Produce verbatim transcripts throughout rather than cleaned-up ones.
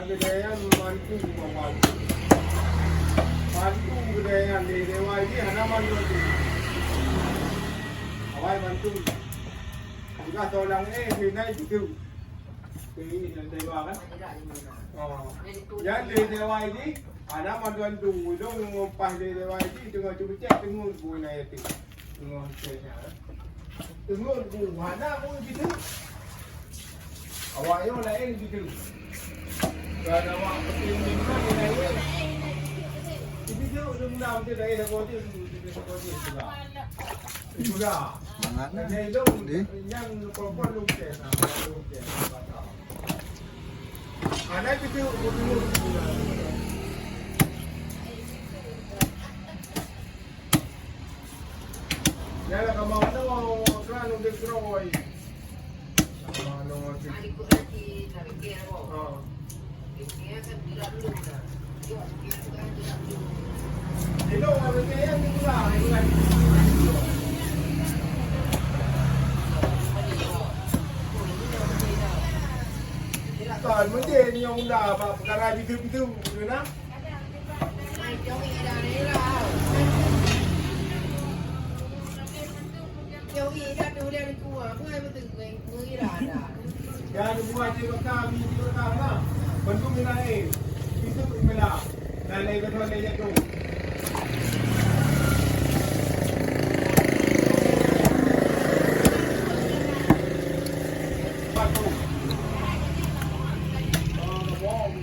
Keudayan mantu, mantu. Mantu keudayan di dewa ini hana mantu. Awai mantu. Sudah tolong eh, sini itu. Ini yang dewa kan? Oh. Yang di dewa ini hana mantu. Ulung ngupas di dewa ini tengah cucek tengok guna itu. Teungoh cek nyan. Teungoh bu hana pun gitu. Awak nyoe laén gitu. Kalau awak peuting mimpi laén. Itu tu dendam tu dari sapa tu, dari sapa tu juga. Juga. Mangat na. Jadi tu nyang perempuan lu cek, lu cek. Ada gitu. Nyan lah kamoe nyoe, keunan udeb keudroe. Kamoe nyoe cit. Ha. Ilong lah, beutôi nyan, ilong lah, ilong lah. Kon, meuntée nyoe unda bak peukara bitu-bitu, beutôi na? Dan buah di Mekah, mi di Mekah lah. Bandum di lain. Itu di Mekah. Dan lain betul lain jatuh. Batu. Oh, bohong.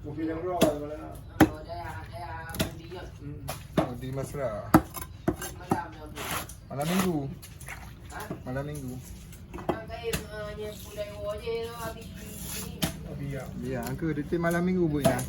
Kopi nyang keudroe, malam. Hmm. Oh, di Mesra. Malam minggu. Malam minggu. Abi, ya. Ya, angka detik malam minggu buat ya.